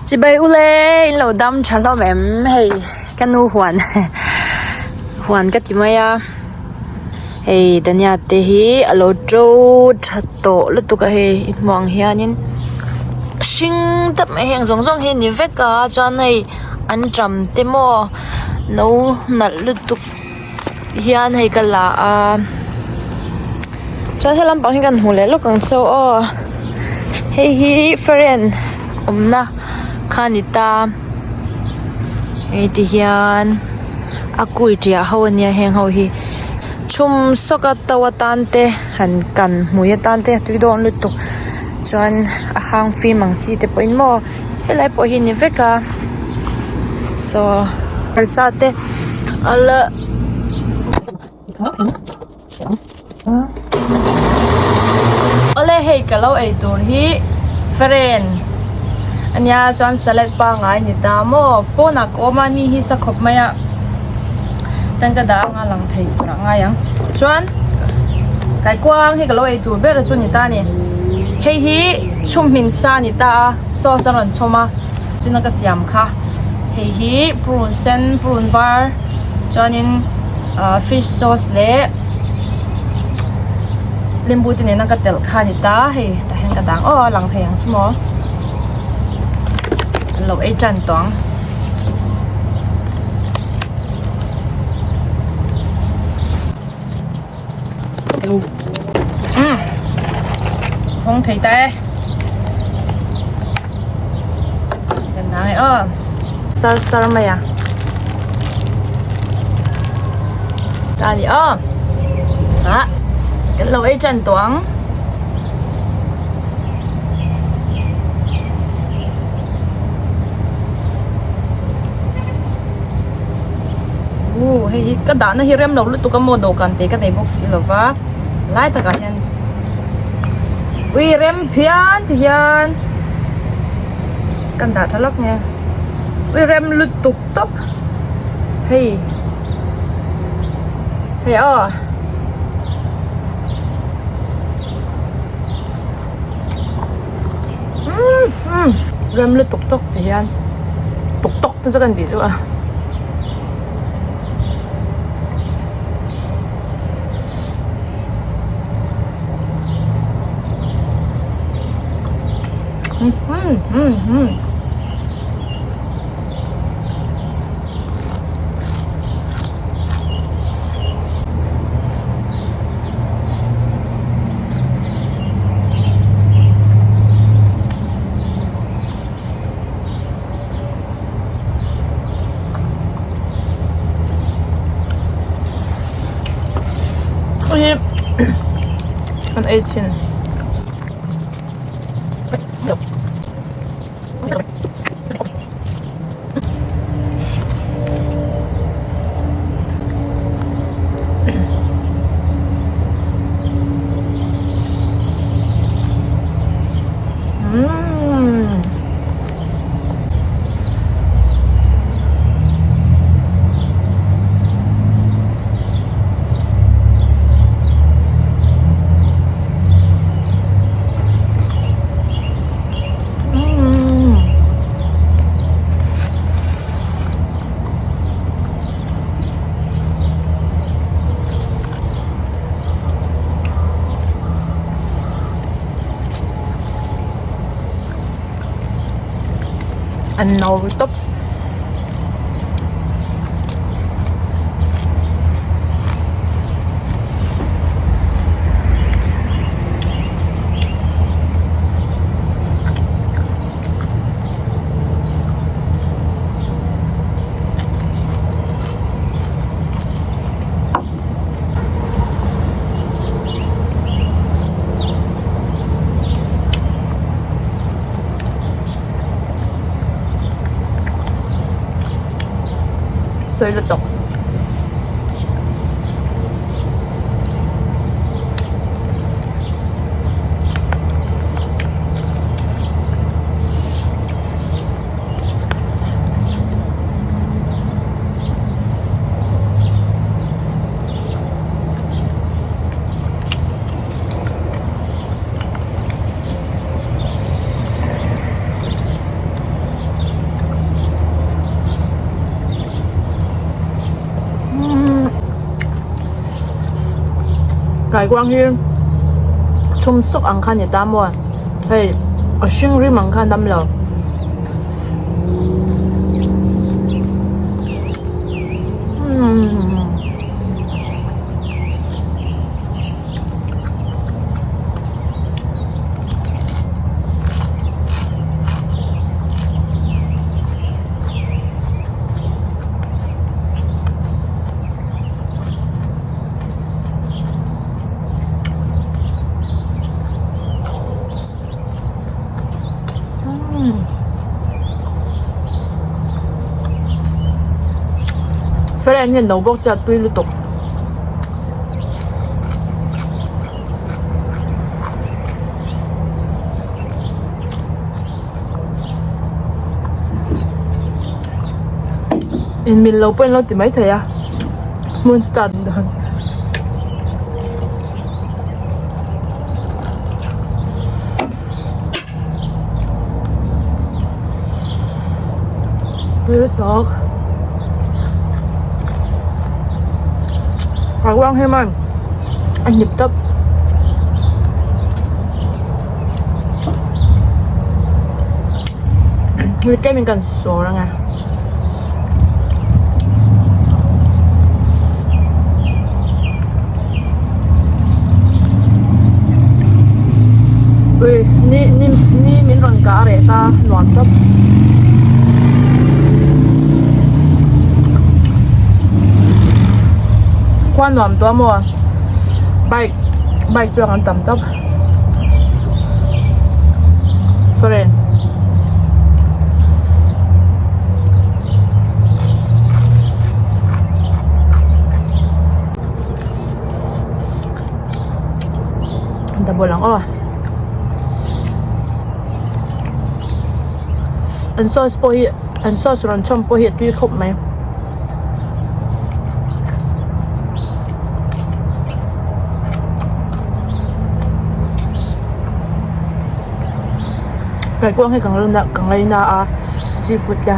Chibai ule in lo dam tha hlawm em hei ka nu huan huan ka ti mai a hei dhania te hi a lo to tha tawh lutuk a hei i hmuh ang hianin hring dap mai heng zawng zawng hi a ni vek a chuan hei anṭam te maw no nalh lutuk. Hian hei ka la a chuan he lampang hi kan hmu leh lawk ang chu aw hei hi feren awmna kha a ni ta hei ti hian a kui tiah ho ania heng ho hi chhum sawk a to atan te han kan hmui atan te a tui dawn lutuk chuan a hang fim ang chi te pawhin maw. Helai pawh hi a ni vek a saw hmarcha te a la awle hei ka lo ei tur hi feren ania chuan salad pangai a ni ta maw pawnah ka awm a mi hi sa khawp mai a tan ka dah anga lang thei tur a ngai ang chuan kaikuang hi ka lo ei tur ber chu a ni ta a ni hei hi chhum hmin sa a ni ta a. Sauce a rawn chhawm a china ka siam kha hei hi purun sen purun var chuanin ahh fish sauce leh limbu te nena ka telh kha a ni ta hei tah hian ka dang aw a lang thei ang chu maw an lo ei tan tawh ang. Hawng thei ta e kan dang e aw sar sar mai a ta ni aw a kan lo ei tan tawh ang. Uh hei hi ka dahna hi rem lo lutuk a maw dawhkan te ka nei bawk si lo va lai takah hian ui rem phian ti hian kan dah tha lawk nge ui rem lutuk tawp hei hei aw. Umm rem lutuk tawk ti hian tuk tawk te chu kan tih chu a. Kan ei thin. An no tawp. Tui lutuk. Kaikuang hi thum suk ang kha a ni ta maw hei a hring rim ang kha a dam lo. Friend hian no bawk chiat tui lutuk. In mil lo pawh in lo ti mai thei a hmun start dan. Tui lutuk Kaikuang hi man a hnip tawp. Hei tlemin kan sawr ang e. Ui ni ni ni min rawn kah reh ta nuam tawp. Khua nuam tawh a maw bike bike chuang an tam tawp. Friend. Double ang aw. An sauce pawh hi an sauce rawn chhawm pawh hi a tui khawp mai. Kaikuang hi ka ngaina a seafood la.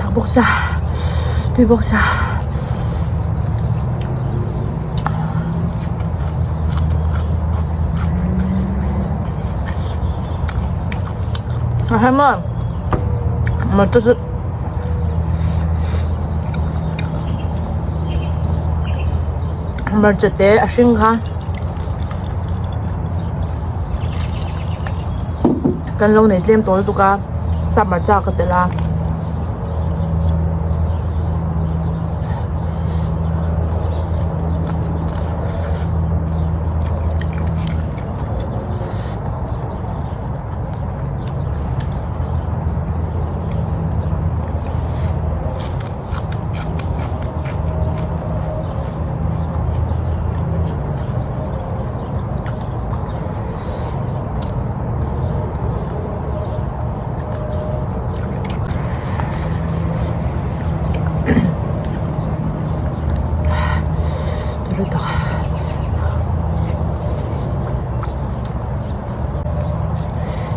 Thak bawk sia tui bawk sia a hem a motor chu hmarcha te a hring kha kan lo nei tlem tawh lutuk a sap hmarcha ka telh a.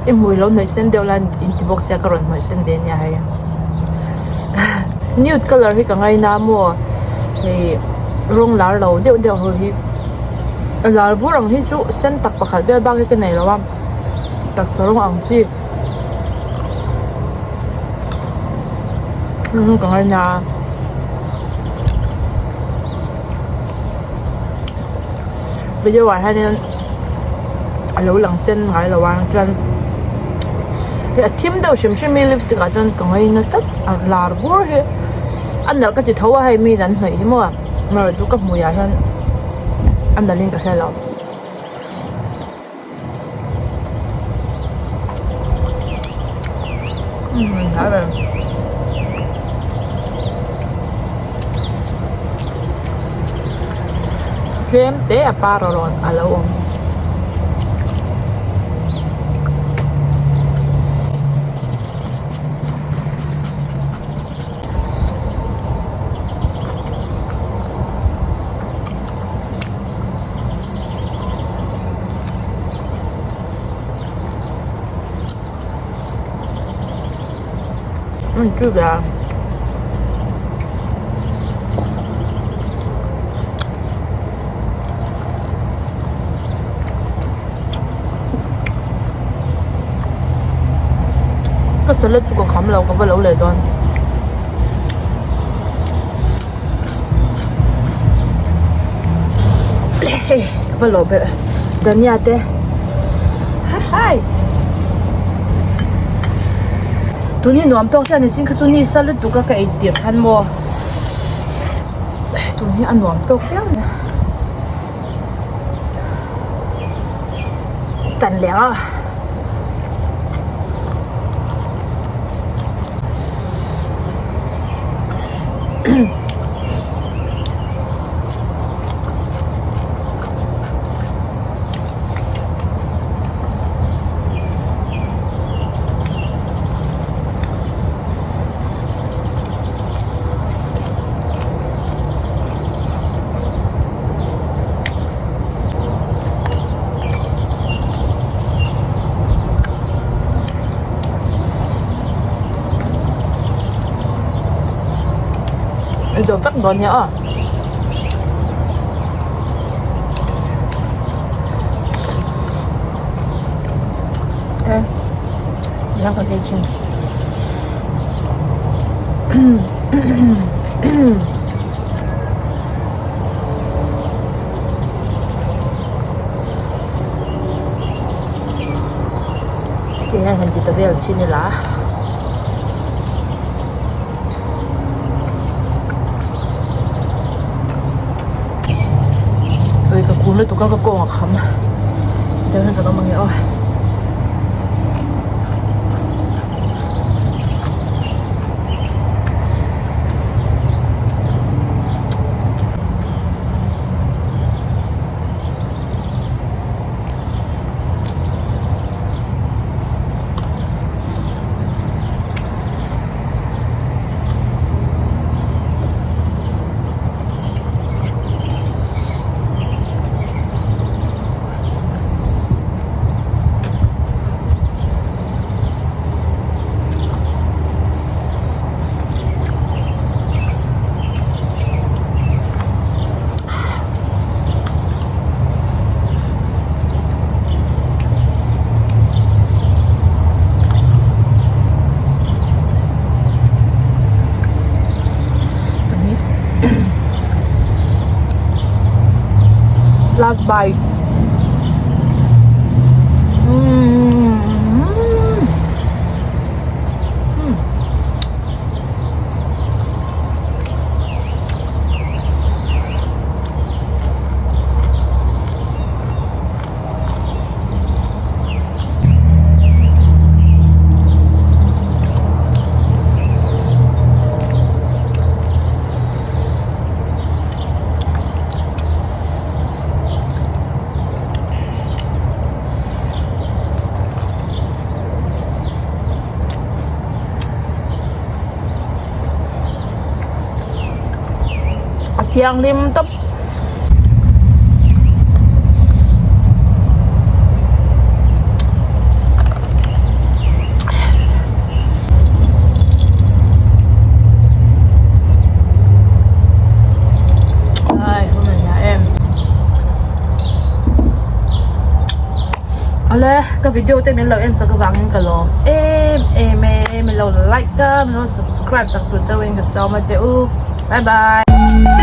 I hmui lo hnawih sen deuh la inti bawk sia ka rawn hnawih sen ve ania hei nude colour hi ka ngaina maw hei rawng lar lo deuh deuh ho hi a lar vur ang hi chu sen tak pakhat vel bak hi ka nei lo a taksa rawng ang chi ka ngaina a. Video ah hianin a lo lang sen ngai lo a chuan. Hei a thim deuh hrim hrim hi lipstick ah chuan ka ngaina tlat a lar vur hi a nalh ka ti tho a hei mi in an hnawih hi maw amaherawhchu chu ka hmui ah hian a nalh in ka hre lo. Tlem te a par a rawn a lo awm. Chu ve a. Ka salad chu ka kham lo ka va lo leh dawn. Hei ka va lawh belh dhania te hai tun hi nuam tawk chiah ni chin kha chu ni sa lutuk a ka ei tir khan maw tun hi a nuam tawk viau a ni tan leh ang a. Zo vek dawn nia aw. Tihian kan ei thin. Tihian han ti ta vel chin ila. Ui ka kun lutuk a ka kawng a kham tiang hian kan awm ange aw. Last bite. Mm. Mm. A thianghlim tawp. Awle ka video te min lo en sak avangin ka lawm em em e min lo like a min lo subscribe sak tur chauhin ka sawm a che u bye bye.